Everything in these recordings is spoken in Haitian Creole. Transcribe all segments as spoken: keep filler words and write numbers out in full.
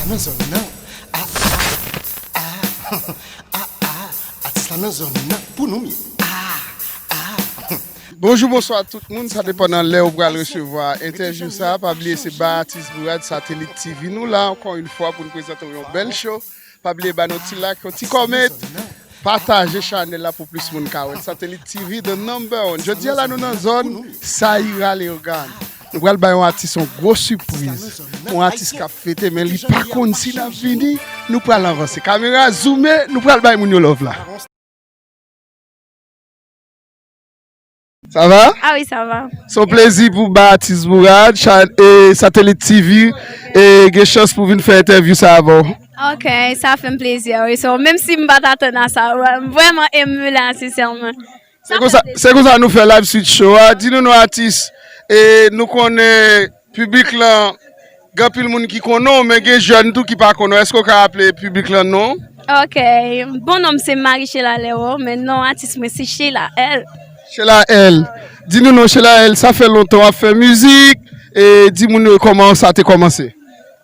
Nan zòn nan. Ah, ah, ah, ah, ah, atis la nan zòn nan. Pou nou m ye. Ah, ah. Bonjou, bonswa tout moun. Sa depann nan lè ou pral resevwa entèvyou sa. Pa bliye se ba atis Bourad Satelit T V nou la ankò yon fwa pou n prezante w yon bèl show. Pa bliye ba nou ti like, yon ti comment. Pataje chanèl la pou plis moun ka wè. Satelit T V, the number one. Jodi a la nou nan zòn Sayira Leogane. Nou pral bay yon atis yon gwo sipriz. Yon atis k ap fete, men li pa konn si l ap vini. Nou pral avanse. Kamera zoome, nou pral bay moun yo love la. Sa va? Ah wi, sa va. Se yon plezi pou ba atis Bourad, cha- e Satelit T V, e gen chans pou vin fè entèvyou sa avè w. Ok, sa fè m plezi, wi. So, menm si m pa t atann a sa, m vrèman emu la, sensèman. Se konsa, se konsa nou fè live street show a. Di nou non atis, e nou konnen piblik lan, gen anpil moun ki konnen w, men gen jèn tou ki pa konnen w. Èske w ka raple piblik lan non w? Ok, bon, non m se Marie Sheila Lero, men non atis mwen se Sheila L. Sheila L. Di nou non Sheila L, sa fè lontan w ap fè mizik, e di moun yo kòman sa te kòmanse.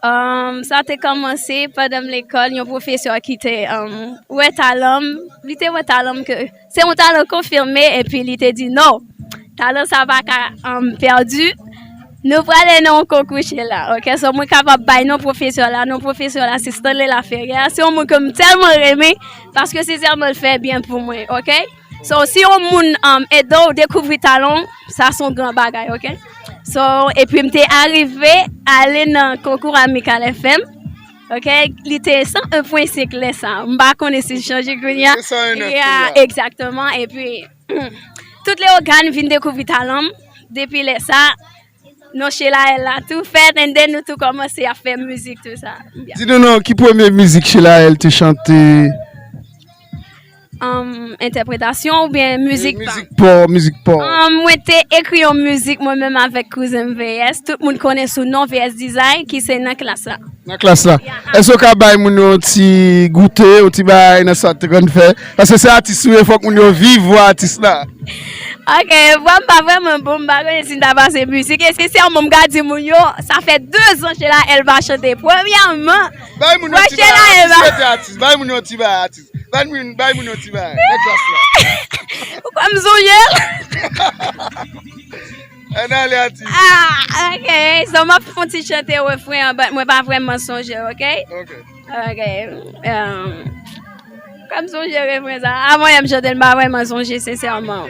Um, sa te kòmanse pandan m lekòl, yon pwofesè ki te um, wè talan m, li te wè talan m ke se yon talan konfime, epi li te di non, talan sa pa ka um, pèdi. Nou prale nan yon konkou Sheila, ok? So, mwen kapab bay non pwofesè la, non pwofesè la, se Stanley Laferrière. Se yon moun ke m tèlman renmen, paske sensèman l fè byen pou mwen, ok? So, si yon moun um, ede w dekouvri talan w, sa se yon gran bagay, ok? So, epi m te arive ale nan konkou Amikal F M, ok? Li te san en pwen senk lè sa. M pa konnen si l chanje kounye a. Se san en nèf kounye a. Yeah, egzakteman. Epi, tout Leyogàn vin dekouvri talan m. Depi lè sa, non Sheila L la tou fèt, and then nou tou kòmanse ap fè mizik, tou sa. Yeah. Di nou non, ki premye mizik Sheila L te chante? Um, entèpretasyon oubyen mizik pa m? Mizik pa w, mizik pa w. Um, mwen te ekri yon mizik mwen menm avèk kouzen m V S. Tout moun konnen sou non V S Design ki se nan klas la. Nan klas la. Yeah. Èske w ka bay moun yo yon ti goute, yon ti bagay nan sa w te konn fè? Paske se atis ou ye, fòk moun yo viv vwa atis la. Ok, vwa m pa vrèman bon, m pa konnen si m ta pase mizik. Espesyalman, m ka di moun yo, sa fè de zan Sheila L pa chante. Premyèman, bay moun yo ti bagay, atis, rete atis. Bay moun yo ti bagay, atis. Bay moun, bay moun yo ti bagay. Nan klas la. Ou kwè m sonje l? Ann ale, atis. Ah, ok. So, m ap fè yon ti chante refren an, but mwen pa vrèman sonje, ok? Ok. Ok. Um, kòm sonje refren sa. Avan yè m chante l, m pa vrèman sonje, sensèman.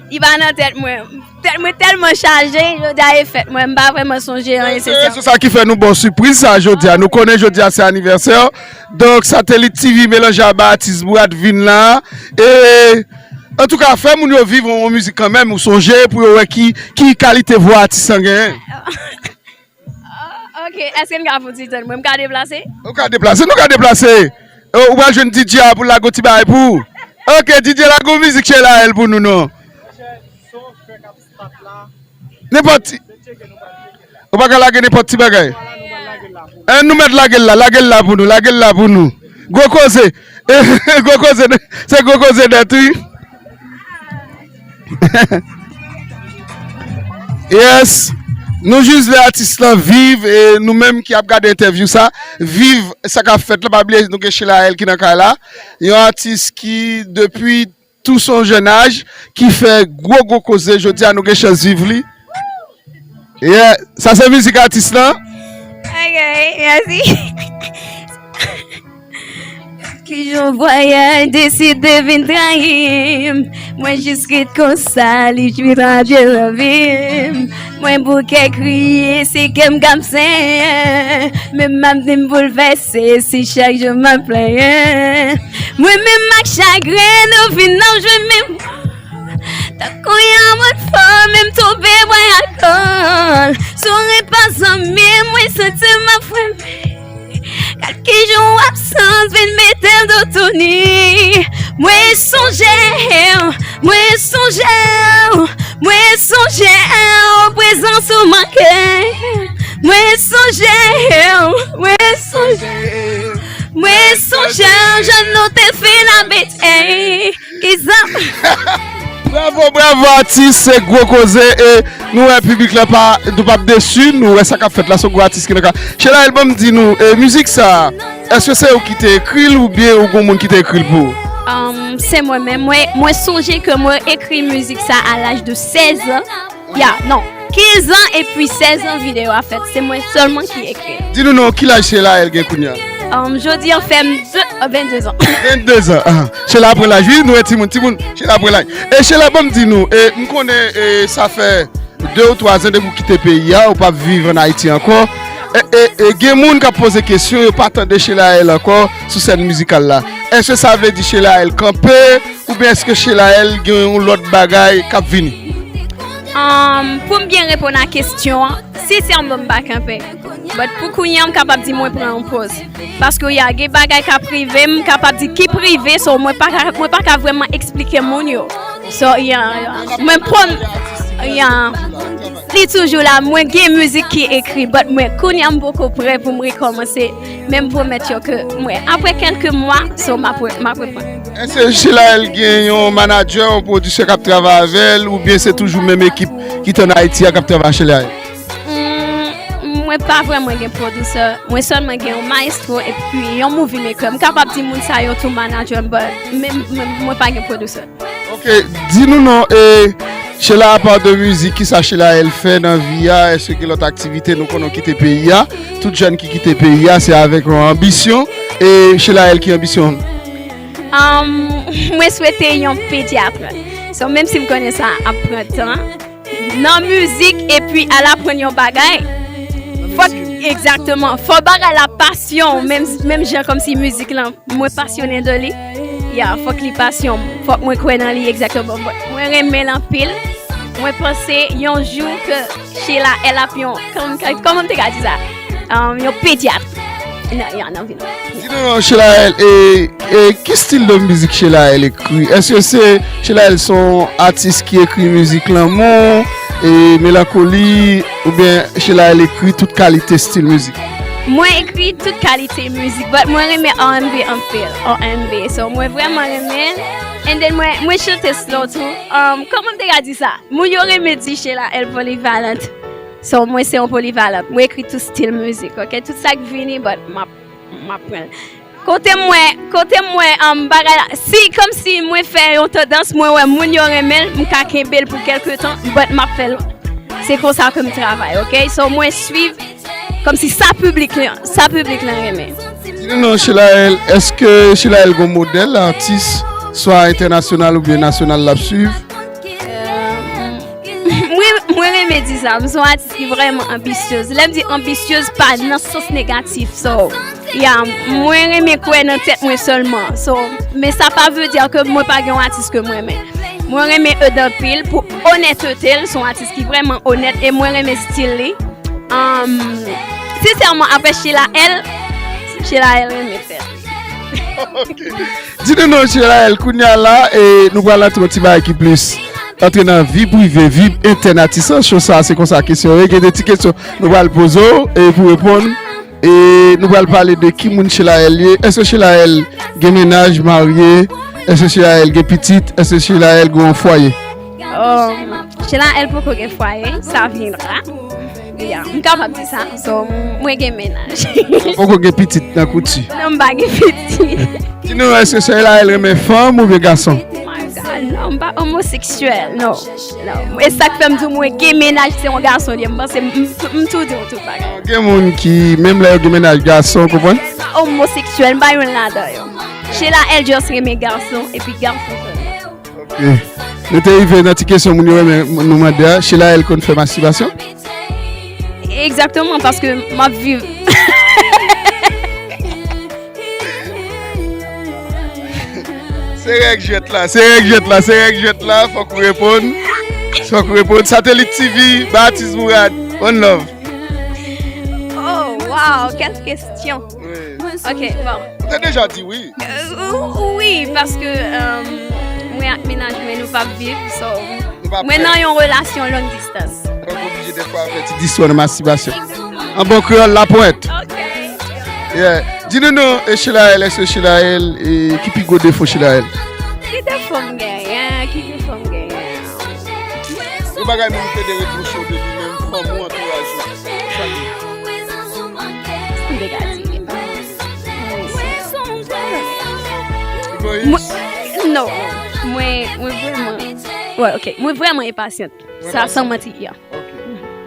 Li pa nan tèt mwen. Tèt mwen tèlman chaje, jodi a e fèt mwen, m pa vrèman sonje anyen, sensèman. Se rezon sa ki fè nou ba w sipriz sa jodi a. Nou konnen jodi a se anivèsè. Donk, Satelit T V melanje a ba atis Bourad vin la. E, antouka, fè moun yo viv yon mizik kanmenm, ou sonje, pou yo wè ki, ki kalite vwa atis lan genyen. Ah, ok, èske n ka fè yon ti tann mwen? M ka deplase? Ou ka deplase, nou ka deplase. E, ou pral jwenn D J a pou l lage yon ti bagay pou ou. Ok, D J lage yon mizik Sheila L pou nou non. Nenpòt ti. Ou pa ka lage nenpòt ti bagay. E, nou mèt lage l la, lage l la pou nou, lage l la pou nou. Gwo koze. Gwo koze, se gwo koze nèt, wi. Yes. Nou jis lè atis lan viv, e nou menm ki ap gade entèvyou sa, viv sa k ap fèt la, pa bliye nou gen Sheila L ki nan kay la. Yon atis ki depi tou son jèn aj, ki fè gwo gwo koze, jodi a nou gen chans viv li. Yeah. Sa se mizik atis lan. Ok, mèsi. Kijan vwayaj deside vin trayi m. Mwen jis ret konsa, li jwi trapye lavi m. Mwen bouke kriye, se kè m k ap senyen. Men m ap di m boulvèse, si chak jou m ap plenyen. Mwen menm ak chagren, nou vin ap jwe menm. Tankou yon moun fò, men m tonbe bwè alkòl. Souri pa zanmi, mwen santi m ap fremen. Gad kijan w absans vin mete m doudouni. Mwen sonje w, mwen sonje w, mwen sonje w, prezans ou manke. Mwen sonje w, mwen sonje w, mwen sonje w, jan nou te fin abite. Kisa? Bravo, bravo, atis, se gwo koze. E Nou wè piblik la pa, nou p ap desi, nou wè sa k ap fèt la, se yon gwo atis ki nan ka. Chelael, ban m di nou, e, mizik sa, èske se ou ki te ekri l oubyen ou gon moun ki te ekri l pou ou? Um, se mwen menm. Mwen, mwen sonje ke mwen ekri mizik sa a laj de sèz an. Ya, non. Kenz an epi sèz an videyo a fèt. Se mwen sèlman ki ekri l. Di nou non, ki laj Chelael gen kounye a? Um, jodi an fè m de, oh, vennde zan. Vennde zan. Ah, Chela pran laj, wi, nou wè timoun, timoun, Chela pran laj. E Chela, ban m di nou, e, m konnen, e, sa fè de ou twa zan depi w kite peyi a, ou p ap viv ann Ayiti ankò. E, e, e, gen moun k ap poze kesyon, yo pa tande Chelael ankò sou sèn mizikal la. Èske sa vle di Chelael kanpe, oubyen èske Chelael gen yon lòt bagay k ap vini? Um, pou m byen reponn a kesyon an, sensèman, m pa kanpe. But pou kounye a, m kapab di mwen pran yon poz. Paske, ya, gen bagay k ap rive, m kapab di ki prive, so mwen pa ka, mwen pa ka vrèman eksplike moun yo. So, ya, ya. Mwen pran, ya. Li toujou la, mwen gen mizik ki ekri, but mwen, kounye a, m poko prè pou m rekòmanse, men m pwomèt yo ke mwen, apre kèlke mwa, so m ap re-, m ap reprann. Èske Chelael gen yon manadjè, yon pwodisè k ap travay avè l, oubyen se toujou menm ekip ki t ann Ayiti a k ap travay ak Chelael? Hmm, mwen pa vrèman gen pwodisè. Mwen sèlman gen yon mayestwo epi yon movie maker. M kapab di moun sa yo tou manadjè m, but men, men mwen pa gen pwodisè. Ok, di nou non, e, Chela, apa de mizik, kisa Chelael fè nan vi a? Èske gen lòt aktivite? Nou konnen w kite peyi a. Tout jèn ki kite peyi a, se avèk yon anbisyon. E Chelael, ki anbisyon? Um, mwen swete yon pedyat. So, menm si m konnen sa ap pran tan, nan mizik epi al aprann yon bagay, fòk, egzakteman, fò bagay la pasyon w, menm, menm jan kòmsi mizik lan, mwen pasyonnen de li. Ya, fòk li pasyon m, fòk mwen kwè nan li, egzakteman. Mwen, mwen renmen l anpil. Mwen panse yon jou ke Chelael ap yon, kòm, kòman m te ka di sa? Um, yon pedyat. Nan, ya, nan vi l. Di nou non, Chelael, e, e ki stil de mizik Chelael ekri? Èske se Chelael se yon atis ki ekri mizik lanmou, e melankoli, oubyen Chelael ekri tout kalite stil mizik? Mwen ekri tout kalite mizik, but mwen renmen R and B anpil, R and B. So, mwen vrèman renmen l. And then mwen, mwen chante slow tou. Um, kòman m te ka di sa? Moun yo renmen di Chelael polivalent. So, mwen se yon polivalent. Mwen ekri tout stil mizik, ok? Tout sa k vini, but m ap, m ap pran l. Kote m wè, kote m wè, um, bagay la, si, kòmsi mwen fè yon tandans, mwen wè moun yo renmen l, m ka kenbe l pou kèlke tan, but m ap fè l. Se konsa ke m travay, ok? So, mwen swiv kòmsi sa piblik lan, sa piblik lan renmen. Di nou non, Chelael, èske Chelael gon modèl atis, swa entènasyonal oubyen nasyonal, l ap swiv? Euh, mwen, mwen renmen di sa, m se yon atis ki vrèman anbisyez. Lè m di anbisyez, pa nan sans negatif. So, ya, mwen renmen kwè nan tèt mwen sèlman. So, men sa pa vle di ke mwen pa gen yon atis ke mwen renmen. Mwen renmen Eda anpil pou onètete l, se yon atis ki vrèman onèt e mwen renmen stil li. Um, sensèman, apre Chelael, Chelael renmen fè. Ok. Di nou non, Chelael, kounye a la, e nou pral antre yon ti bagay ki plis antre nan vi prive, vi entèn atis lan. Show sa, se konsa kesyon yo ye. Gen de ti kesyon nou pral poze w, e pou reponn, e nou pral pale de ki moun Chelael ye. Èske Chelael gen mennaj, marye? Èske Chelael gen pitit? Èske Chelael gen yon fwaye? Um, Chelael poko gen fwaye, sa vyendra. Ya, m kapab di sa. So, mwen gen mennaj. Poko gen pitit nan kouti? Non, m pa gen pitit. Di nou, èske Chelael renmen fanm oubyen gason? Oh my God, non, m pa omoseksyèl, non. Non. E sa k fè m di w mwen gen mennaj, se yon gason li ye. M panse m, m, m tou di w tout bagay. Gen moun ki, menm lè yo gen mennaj gason, konprann? M pa omoseksyèl, m pa youn ladan yo. Chelael just renmen gason, epi gason sèlman. Ok. Nou te rive nan ti kesyon moun yo renmen nou mande a. Chelael konn fè mastibasyon? Egzakteman, paske m ap viv. Se règ jwèt la, se règ jwèt la, se règ jwèt la, fòk ou reponn. Fòk ou reponn. Satelit T V, ba atis Mourad. One love. Oh, wow, quelle question. Wi. Ok, bon. Ou te deja di wi. Euh, wi, paske, euh, mwen ak mennaj mwen, nou p ap viv, so, nou p ap mwen nan yon relasyon long distance. Donk, oblije dèfwa fè ti distwa nan mastibasyon. An bon kreyòl, lapwent. Ok. Yeah. Di nou non, e Chelael, èske Chelael, e ki pi gwo defo Chelael? Ki defo m genyen? Ki defo m genyen? Yon bagay moun te de repwoche w Mwen, non, mwen, mwen vrèman, wè, ok, mwen vrèman enpasyant. Sa, san manti, ya. Ok.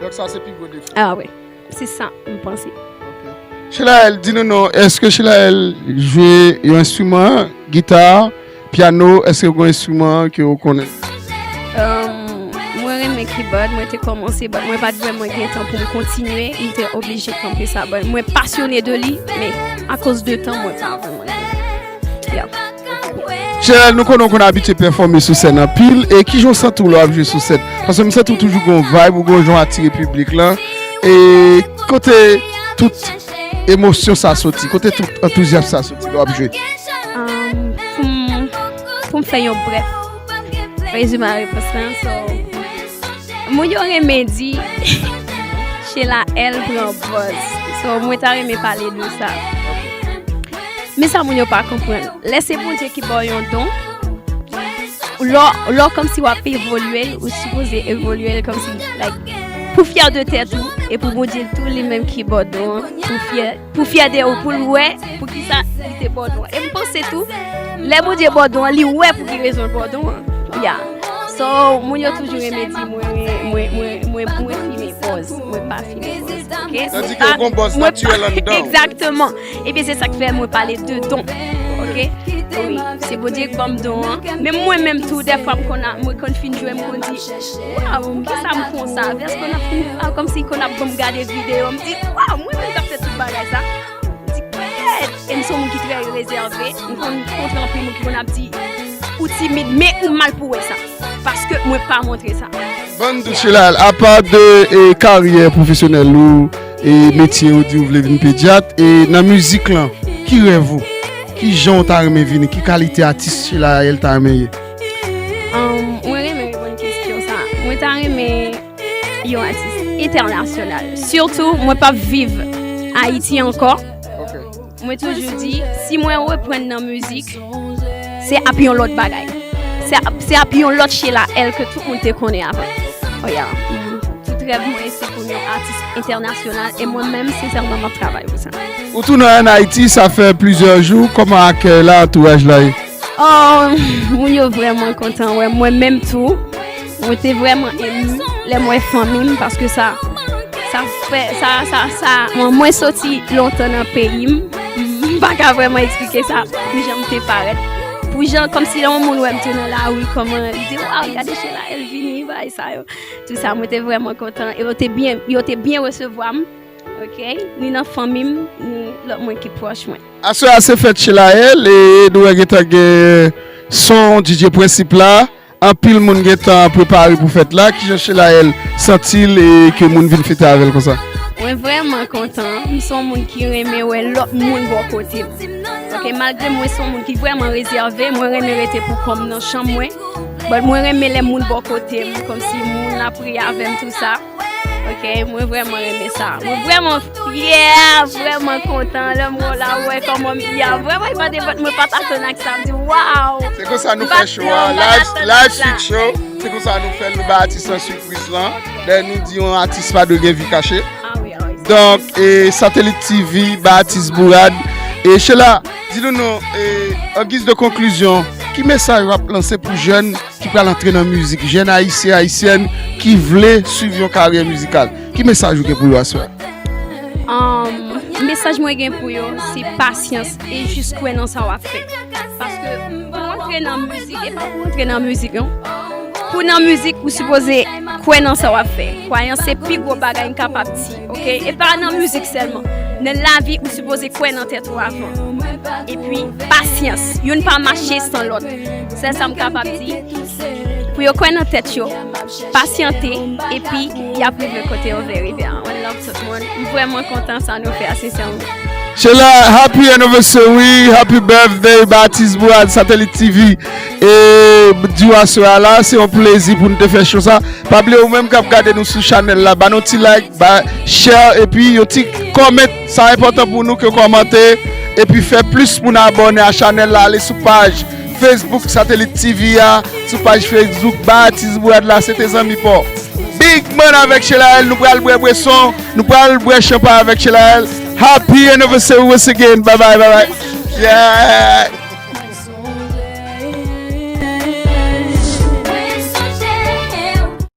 Donk sa se pi gwo defo. Ah wi, se sa, m panse. Ok. Shelael, di nou non, èske Shelael jwe yon enstriman, gita, pyano, èske gen yon enstriman ke ou konnen? Um, mwen renmen keyboard, mwen te kòmanse, but mwen pa t vrèman gen tan pou m kontinye, m te oblije kanpe sa, but mwen pasyone de li, men akoz de tan, mwen pa vrèman gen tan. Yeah. Shelael, nou konnen w konn abitye pèfòme sou sèn anpil, e kijan w santi w lè w ap jwe sou sèn? Paske m santi w toujou gen yon vibe, ou gen yon jan w atire piblik lan, e kote tout emosyon sa soti, kote tout antouzyas sa soti lè w ap jwe? Um, pou m, pou m fè yon brèf rezime a repons lan, so, moun yo renmen di Shelael pran buzz. So, mwen ta renmen pale de sa. Men sa moun yo pa konprann. Lè se Bondye ki ba w yon don, lò, lò kòmsi w ap evolye l, ou sipoze evolye l kòmsi, like, pou fyè de tèt ou, e pou Bondye tou li menm ki ba w don an, pou fyè, pou fyè de ou, pou l wè poukisa li te ba w don an. E m panse tou, lè Bondye ba w don an, li wè pou ki rezon l ba w don an. Yeah. So, moun yo toujou renmen di mwen, mwen, mwen, mwen, mwen fimen buzz, mwen pa fimen buzz, ok? Tandis ke w gen yon buzz natirèl anndan w. Egzakteman. Ebyen, se sa k fè mwen pale de don, ok? Wi, se Bondye k ban m don an. Men mwen menm tou, dèfwa m konn a, mwen konn fin jwe, m konn di, waw, poukisa m konsa? Vès konn ap fin, ah, kòmsi konn ap ban m gade videyo, m di, waw, mwen menm k ap fè tout bagay sa. M di, kèt! E m se yon moun ki trè rezève, m konn kontre anpil moun ki konn ap di, ou timid, men ou mal pou wè sa. Paske mwen pa montre sa. Ban m di w, Shelael, apa de, e, karyè pwofesyonèl ou, e metye ou di ou vle vin pedyat, e nan mizik lan, ki rèv ou? Ki jan w ta renmen vini? Ki kalite atis Shelael ta renmen ye? Um, mwen renmen reponn kesyon sa. Mwen ta renmen yon atis entènasyonal. Sitou, mwen p ap viv Ayiti ankò. Ok. Mwen toujou di, si mwen reprann nan mizik, se ap yon lòt bagay. Se ap, se ap yon lòt Shelael ke tout moun te konnen avan. Oh yeah. Mhm. Tout rèv mwen se pou m yon atis entènasyonal e mwen menm, sensèman, m ap travay pou sa. Ou tounen ann Ayiti, sa fè plizyè jou. Kòman akèy la, antouraj la ye? Oh, moun yo vrèman kontan wè m. Mwen menm tou, mwen te vrèman emu lè m wè fanmi m, paske sa, sa fè, sa, sa, sa, mwen, mwen soti lontan nan peyi m. M pa ka vrèman eksplike sa, pou jan m te parèt. Pou jan, kòmsi lè yon moun wè m tou nan lari, kòman li di, waw, gade Shelael vini, bagay sa yo. Tout sa, mwen te vrèman kontan. E yo te byen, yo te byen resevwa m. Ok? Ni nan fanmi m, ni lòt moun ki pwòch mwen. Aswè a se fèt Shelael, e nou wè gentan gen son D J Prensip la. Anpil moun gentan prepare pou fèt la. Kijan Shelael santi l e ke moun vin fete avè l konsa? Mwen vrèman kontan. M se yon moun ki renmen wè lòt moun bò kote m. Ok, malgre mwen se yon moun ki vrèman rezève, mwen renmen rete pou kò m nan chanm mwen. But mwen renmen lè moun bò kote m, kòmsi moun ap ri avè m, tou sa. Ok, mwen vrèman renmen sa. Mwen vrèman fyè, vrèman kontan lè m wè w la, wè kòman m ye a. Vrèman, e pa nenpòt, mwen pa t atann ak sa. M di, waw! Se konsa nou fè show a, live, live street show. Se konsa nou fè l, nou ba atis lan sipriz lan. Lè nou di yon atis pa dwe gen vi kache. Ah wi, ah wi. Donk, e, Satelit T V, ba atis Bourad. E Shela, di nou non, e, an giz de konklizyon, ki mesaj w ap lanse pou jèn ki pral antre nan mizik, jèn ayisyen, ayisyèn ki vle swiv yon karyè mizikal? Ki mesaj ou gen pou yo aswè a? Um, mesaj mwen gen pou yo, se pasyans e jis kwè nan sa w ap fè. Paske pou antre nan mizik, e pa pou antre nan mizik, non. Pou nan mizik, ou sipoze kwè nan sa w ap fè. Kwayans se pi gwo bagay m kapab di, ok? E pa nan mizik sèlman. Nan lavi, ou sipoze kwè nan tèt ou avan. Epi, pasyans. Youn pa mache san lòt. Sèl sa m kapab di. Pou yo kwè nan tèt yo, pasyante, epi y ap rive kote yo vle rive a. One love tout moun. M vrèman kontan sa nou fè a, sensèman. Shela, happy anniversary, happy birthday, ba atis Bourad, Satelit T V. E di w aswè a la, se yon plezi pou n te fè show sa. Pa bliye ou menm k ap gade nou sou chanèl la, ba nou ti like, ba share, epi yon ti comment. Sa enpòtan pou nou ke w kòmante, epi fè plis moun abòne a chanèl la, ale sou paj Facebook Satelit T V a, sou paj Facebook ba atis Bourad la, se te zanmi pa w. Big Man avèk Shelael, nou pral bwè bweson, nou pral bwè chanpay avèk Shelael. Happy anniversary once again, bye bye, bye bye. Yeah!